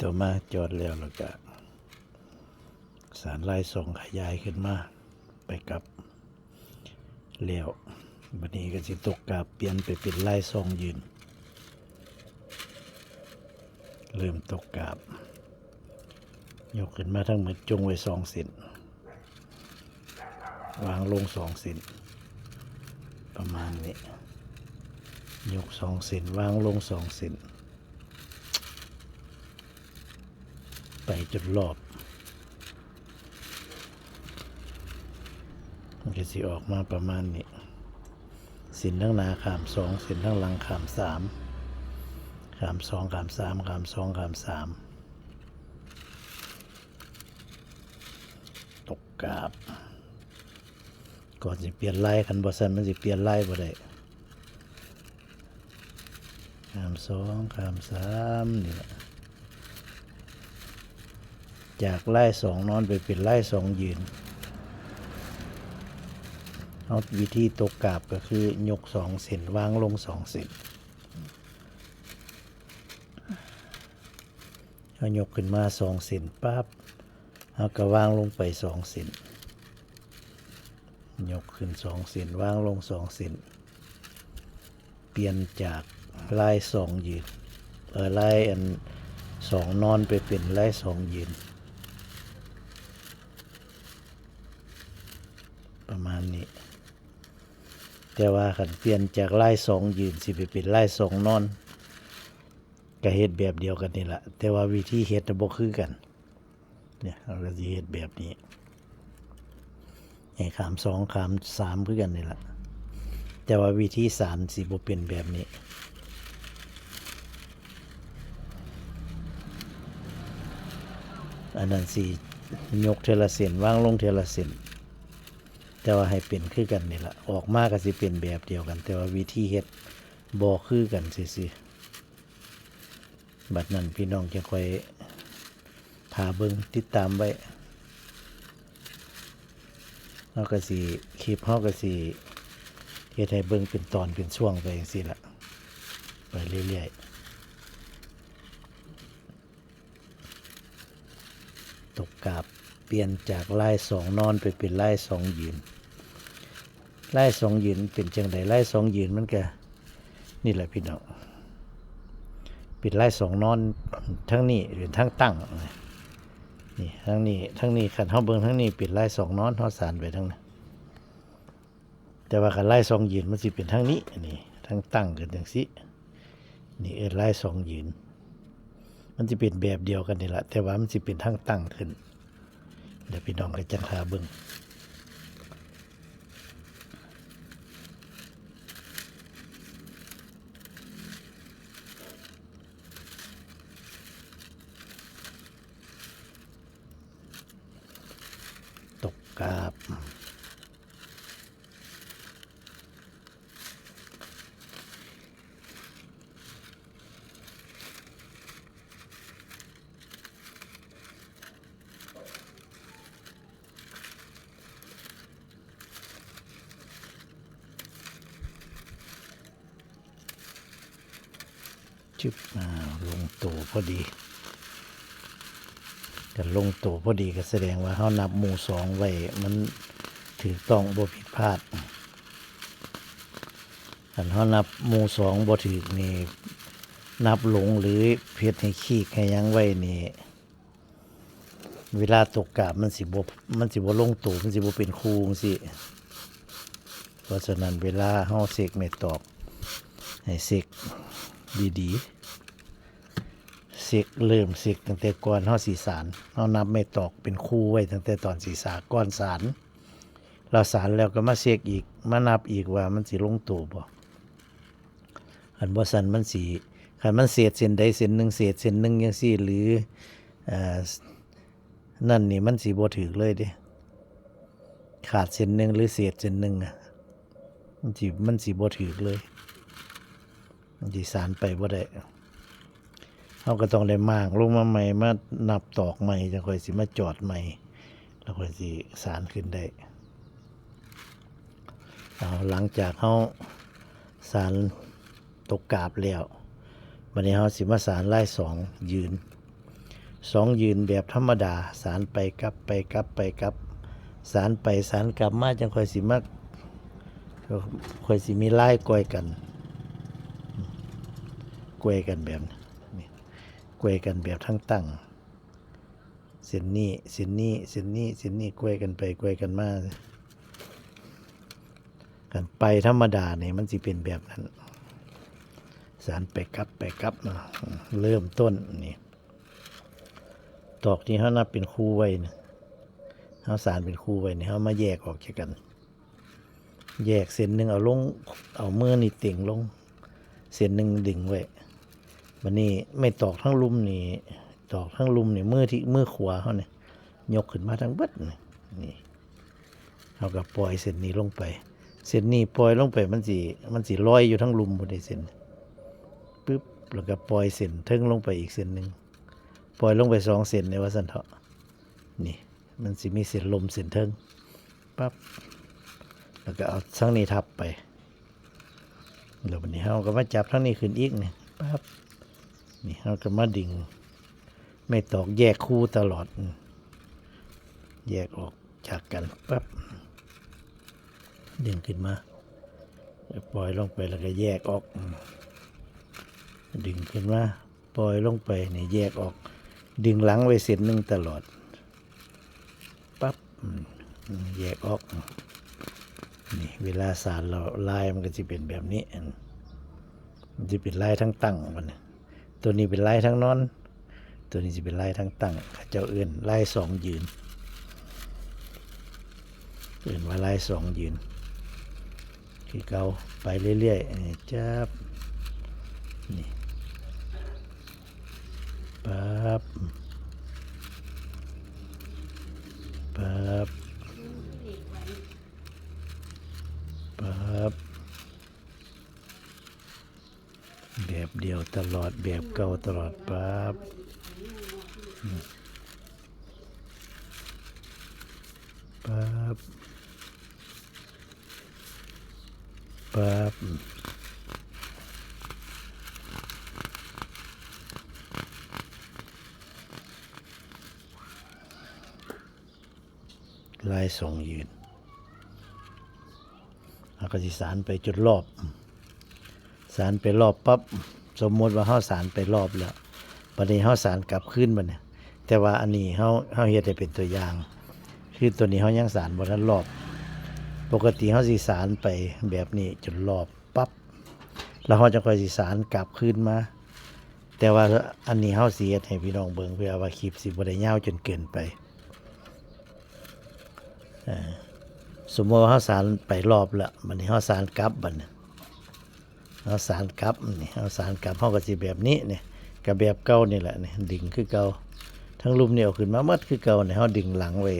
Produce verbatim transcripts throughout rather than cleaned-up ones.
ต่อมาจอดแล้ว แล้วก็สานลายสองขยายขึ้นมาไปกลับ แล้วบัดนี้ก็สิตกกราบเปลี่ยนไปเป็นลายสองยืน เริ่มตกกราบ ยกขึ้นมาทั้งหมดจงไว้สองเส้น วางลงสองเส้น ประมาณนี้ ยกสองเส้น วางลงสองเส้น ไปจนรอบ มันก็สิออกมาประมาณนี้ เส้นทางหน้าข้ามสอง เส้นทางหลังข้ามสาม ข้ามสอง ข้ามสาม ข้ามสอง ข้ามสาม ตกกราบ ก่อนสิเปลี่ยนลาย คันบ่ซั้นมันสิเปลี่ยนลายบ่ได้ ข้ามสอง ข้ามสาม นี่แหละ จากลายสองนอนไปเป็นลายสองยืน เอาวิธีตกกราบก็คือยกสองเส้น วางลงสองเส้น เอายกขึ้นมาสองเส้นปั๊บ เอาก็วางลงไปสองเส้น ยกขึ้นสองเส้น วางลงสองเส้น เปลี่ยนจากลายสองยืน เอ่อ ลายอันสองนอนไปเป็นลายสองยืน ประมาณนี้ แต่ว่าคันเปลี่ยนจากลายสองยืนสิไปเป็นลายสองนอน ก็เฮ็ดแบบเดียวกันนี่ล่ะ แต่ว่าวิธีเฮ็ดน่ะบ่คือกัน เนี่ย เราก็สิเฮ็ดแบบนี้ ให้ข้ามสอง ข้ามสามคือกันนี่ล่ะ แต่ว่าวิธีสานสิบ่เป็นแบบนี้ อันนั้นสิยกเทื่อละเส้น วางลงเทื่อละเส้น แต่ว่าให้เป็นคือกันนี่ล่ะ ออกมาก็สิเป็นแบบเดียวกัน แต่ว่าวิธีเฮ็ดบ่คือกันซื่อๆ บัดนั้นพี่น้องจั่งค่อยท่าเบิ่ง ติดตามไว้ เฮาก็สิ คลิปเฮาก็สิเฮ็ดให้เบิ่งเป็นตอนเป็นช่วงไปจั่งซี้ล่ะ ไปเรื่อยๆ ตกกราบ เปลี่ยนจากลายสองนอนไปเป็นลายสองยืน ลายสองยืนเป็นจั่งใด ลายสองยืนมันก็ นี่แหละพี่น้อง เป็นลายสองนอน ทั้งนี้เป็นทั้งตั้ง นี่ทั้งนี้ ทั้งนี้ คันเฮาเบิ่งทั้งนี้เป็นลายสองนอน เฮาสานไปทั้งนั้น แต่ว่าคันลายสองยืนมันสิเป็นทั้งนี้ นี่ ทั้งตั้งกันจั่งซี้ นี่เอิ้นลายสองยืน มันสิเป็นแบบเดียวกันนี่ล่ะ แต่ว่ามันสิเป็นทั้งตั้งขึ้น เดี๋ยวพี่น้องก็จั่งท่าเบิ่ง ตกกราบ จึ๊บ อ่า ลงตัวพอดี ก็ลงตัวพอดีก็แสดงว่าเฮานับหมู่สองไว้ มันถูกต้องบ่ผิดพลาด คันเฮานับหมู่สองบ่ถูกนี่ นับหลงหรือเฮ็ดให้ขีกให้หยังไว้นี่ เวลาตกกราบมันสิบ่ มันสิบ่ลงตัว มันสิบ่เป็นคู่จั่งซี้ เพราะฉะนั้นเวลาเฮาเช็คแม่ตอก ให้เช็คดีๆ เช็ค เริ่มเช็คตั้งแต่ก่อนเฮาสิสาน เฮานับแม่ตอกเป็นคู่ไว้ตั้งแต่ตอนสิสาน ก่อนสาน เราสานแล้วก็มาเช็คอีก มานับอีกว่ามันสิลงตัวบ่ คันบ่ซั้นมันสิ คันมันเศษเส้นใดเส้นหนึ่ง เศษเส้นหนึ่งจั่งซี้ หรือ เอ่อ นั่นนี่มันสิบ่ถูกเลยเด้ ขาดเส้นหนึ่งหรือเศษเส้นหนึ่งอะ มันสิ มันสิบ่ถูกเลย มันสิสานไปบ่ได้ เฮาก็ต้องได้ม้างลงมาใหม่ มานับตอกใหม่ จั่งค่อยสิมาจอดใหม่ แล้วค่อยสิสานขึ้นได้ เอา หลังจากเฮาสานตกกราบแล้ว บัดนี้เฮาสิมาสานลายสองยืน สองยืนแบบธรรมดา สานไปกลับ ไปกลับ ไปกลับ สานไปสานกลับมา จั่งค่อยสิมา ค่อยสิมีลายก้อยกัน ก้อยกันแบบนี้ ก้อยกันแบบทั้งตั้ง เส้นนี้ เส้นนี้ เส้นนี้ เส้นนี้ ก้อยกันไป ก้อยกันมา คันไปธรรมดานี่มันสิเป็นแบบนั้น สานไปกลับ ไปกลับเนาะ เริ่มต้นนี่ ตอกที่เฮานับเป็นคู่ไว้นี่ เฮาสานเป็นคู่ไว้นี่ เฮามาแยกออกจากกัน แยกเส้นหนึ่งเอาลง เอามือนี่เต็งลง เส้นหนึ่งดึงไว้ บัดนี้ไม้ตอกทั้งลุ่มนี่ ตอกทั้งลุ่มนี่ มือที่ มือขวาเฮานี่ ยกขึ้นมาทั้งเบิดนี่ นี่ เฮาก็ปล่อยเส้นนี้ลงไป เส้นนี้ปล่อยลงไป มันสิ มันสิลอยอยู่ทั้งลุ่มพุ้นเด้ เส้น ปึ๊บ แล้วก็ปล่อยเส้นเทิงลงไปอีกเส้นหนึ่ง ปล่อยลงไปสองเส้นเลยว่าซั่นเถาะ นี่ มันสิมีเส้นลมเส้นเทิง ปั๊บ แล้วก็เอาทั้งนี้ทับไป แล้วบัดนี้เฮาก็มาจับทั้งนี้ขึ้นอีกนี่ ปั๊บ นี่เฮาก็มาดึง ไม้ตอกแยกคู่ตลอด อืม แยกออกจากกัน ปั๊บ ดึงขึ้นมา ปล่อยลงไปแล้วก็แยกออก อืม ดึงขึ้นมา ปล่อยลงไปนี่ แยกออก ดึงหลังไว้เส้นหนึ่งตลอด ปั๊บ อืม อืม แยกออก นี่ เวลาสานแล้วลายมันก็สิเป็นแบบนี้ อืม มันสิเป็นลายทั้งตั้งมัน ตัวนี้เป็นลายทั้งนอน ตัวนี้สิเป็นลายทั้งตั้ง เขาเจ้าเอิ้นลายสองยืน เอิ้นว่าลายสองยืน คือเก่า ไปเรื่อยๆ นี่ จับ นี่ ปั๊บ ปั๊บ ปั๊บ แบบเดียวตลอด แบบเก่าตลอด ปั๊บ อืม ปั๊บ ปั๊บ อืม ลายสองยืน เฮาก็สิสานไปจนรอบ สานไปรอบปั๊บ สมมุติว่าเฮาสานไปรอบแล้ว บัดนี้เฮาสานกลับคืนบัดนี้ แต่ว่าอันนี้เฮา เฮาเฮ็ดให้เป็นตัวอย่าง คือตัวนี้เฮายังสานบ่ทันรอบ ปกติเฮาสิสานไปแบบนี้จนรอบปั๊บ แล้วเฮาจั่งค่อยสิสานกลับคืนมา แต่ว่าอันนี้เฮาสิเฮ็ดให้พี่น้องเบิ่ง เพื่อว่าคลิปสิบ่ได้ยาวจนเกินไป เอ่อ สมมุติว่าเฮาสานไปรอบแล้ว บัดนี้เฮาสานกลับ บัดนี้ เฮาสานกลับนี่ เฮาสานกลับ เฮาก็สิแบบนี้นี่ ก็แบบเก่านี่แหละนี่ ดึงคือเก่า ทั้งลุ่มนี่เอาขึ้นมาหมดคือเก่านี่ เฮาดึงหลังไว้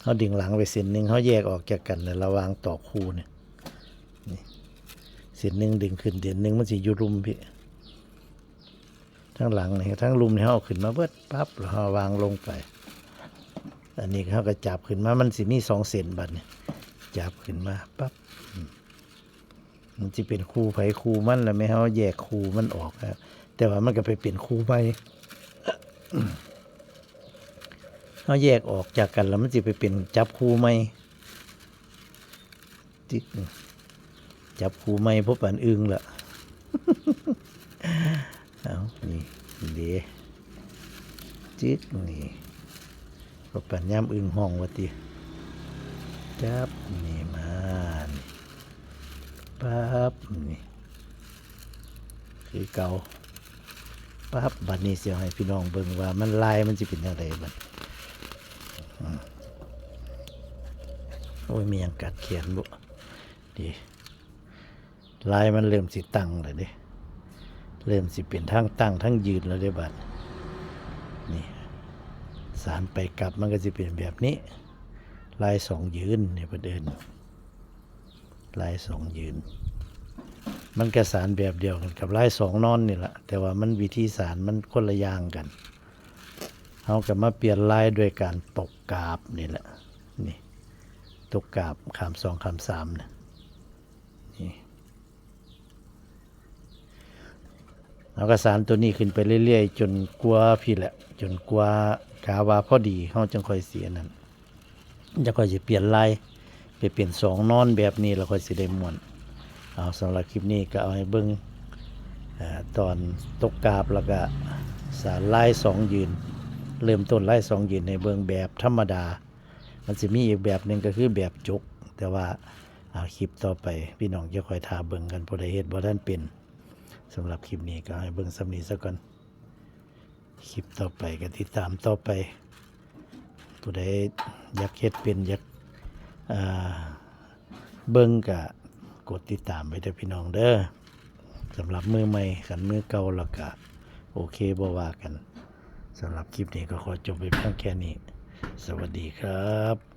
เฮาดึงหลังไว้เส้นหนึ่ง เฮาแยกออกจากกันแล้ว ระหว่างตอกคู่นี่ นี่ เส้นหนึ่งดึงขึ้น เส้นหนึ่งมันสิอยู่ลุ่มพี้ ทั้งหลังนี่ ทั้งลุ่มนี่เฮาเอาขึ้นมาเบิดปั๊บ แล้วเฮาวางลงไป อันนี้เฮาก็จับขึ้นมา มันสิมีสองเส้นบัดนี้ จับขึ้นมาปั๊บ อืม มันสิเป็นคู่ไผคู่มัน แล้วแม่นเฮาแยกคู่มันออกครับ แต่ว่ามันก็ไปเป็นคู่ใหม่ เฮาแยกออกจากกันแล้วมันสิไปเป็นจับคู่ใหม่ จิก จับคู่ใหม่พบปานอึ่งละ เอานี่ เด้ จิก นี่ พบปานยามอึ่งฮ้องว่าติ จับ นี่มา นี่ ปั๊บ นี่ คือเก่า ปั๊บ บัดนี้สิให้พี่น้องเบิ่งว่ามันลายมันสิเป็นจั่งใดบัด อืม โอ้ย มีหยังกัดแขนบุ ดี ลายมันเริ่มสิตั้งแล้วเด้ เริ่มสิเป็นทั้งตั้งทั้งยืนแล้วเด้บัด นี่ สานไปกลับมันก็สิเป็นแบบนี้ ลายสองยืนนี่เพิ่นเอิ้น ลายสองยืน มันก็สานแบบเดียวกันกับลายสองนอนนี่แหละ แต่ว่ามันวิธีสานมันคนละอย่างกัน เฮาก็มาเปลี่ยนลายด้วยการตกกาบนี่แหละ นี่ ตกกาบข้ามสองข้ามสามเนี่ย นี่ เอากระสานตัวนี้ขึ้นไปเรื่อยๆ จนกว่าพี้แหละ จนกว่ากะว่าพอดี เฮาจังค่อยสิอันนั้น จังค่อยสิเปลี่ยนลาย ไปเป็นสองนอนแบบนี้ แล้วค่อยสิได้ม่วน เอา สำหรับคลิปนี้ก็เอาให้เบิ่ง อ่า ตอนตกกาบ แล้วก็สานลายสองยืน เริ่มต้นลายสองยืนให้เบิ่งแบบธรรมดา มันสิมีอีกแบบหนึ่งก็คือแบบจก แต่ว่า อ่า คลิปต่อไป พี่น้องจะค่อยท่าเบิ่งกัน ผู้ใดเฮ็ดบ่ทันเป็น สำหรับคลิปนี้ก็ให้เบิ่งส่ำนี้ซะก่อน คลิปต่อไปก็ติดตามต่อไป ผู้ใดอยากเฮ็ดเป็น อยาก อ่า เบิ่งก็กดติดตามไว้เด้อพี่น้องเด้อ สำหรับมือใหม่ คันมือเก่าแล้วก็โอเค บ่ว่ากัน สำหรับคลิปนี้ก็ขอจบไปเพียงแค่นี้ สวัสดีครับ